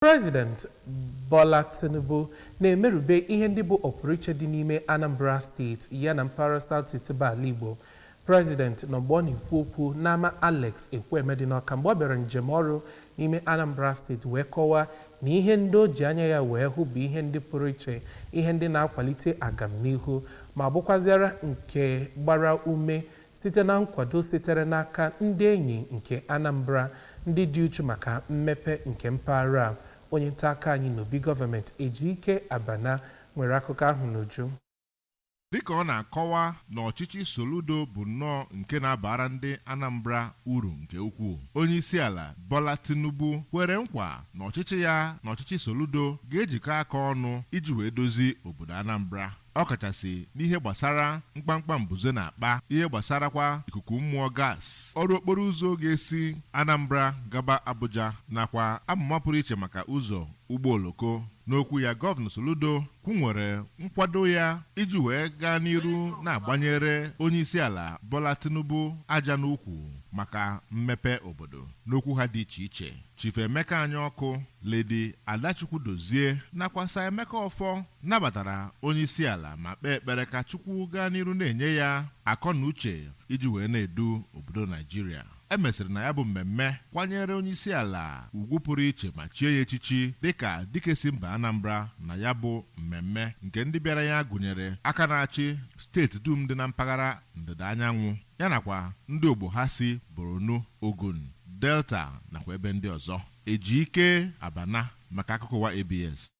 President Bola Tinubu na-emerube ihe ndị bụ ọpụrụiche dị n'ime Anambra Steeti ya na mpaghara South East bụ ala Igbo. President nọ mgbe ọ na-ekwu okwu n'ama Alex Ekwueme dị n'Awka mgbe ọ bịara njem ọrụ n'ime Anambra Steeti wee kọwaa na ihe ndị o ji anya ya wee hụ bụ ihe ndị pụrụ iche, ihe ndị na-akwalite agamnihu ma bụkwaziara nke gbara ume site na nkwado sitere n'aka ndị enyi nke Anambra ndị dị uchu maka mmepe nke mpaghara a. Onye nta akụkọ anyị n'obi gọọmenti Ejike Abana nwere akụkọ ahụ n'uju. Dịka ọ na-akọwa na ọchịchị Soludo bụ nnọọ nke na-abara ndị Anambra uru nke ukwuu, onyeisiala Bola Tinubu kwere nkwa na ọchịchị ya na ọchịchị Soludo ga-ejikọ aka ọnụ iji wee dozie obodo Anambra, ọkachasị n'ihe gbasara mkpamkpa mbuze na-akpa, ihe gbasarakwa ikuku mmụọ gas, ọrụ okporo ụzọ ga-esi Anambra gaba Abuja, nakwa amụma pụrụ iche maka ụzọ ụgbọ oloko. N'okwu ya, Gọvanọ Soludo kwunwere nkwado ya iji wee gaa n'iru na-agbanyere onyeisiala Bola Tinubu aja n'ukwu maka mmepe obodo. N'okwu ha dị iche iche, Chief Emeka Anyaọkụ, Lady Adachukwu Dozie nakwa Sir Emeka Ọfọ nabatara onyeisiala ma kpee ekpere ka Chukwu gaa n'iru na-enye ya akọ na uche iji wee na-edu obodo Naijiria. E mesịrị na ya bụ mmemme kwanyere onyeisiala ugwu pụrụ iche ma chie ya echichi dịka dike si mba Anambra. Na ya bụ mmemme nke ndị bịara ya gụnyere aka na-achị steeti dum dị na mpaghara ndịda anyanwụ, ya nakwa ndị ogbo ha si Borno, Ogun, Delta nakwa ebe ndị ọzọ. Ejike Abana maka akụkọ ụwa ABS.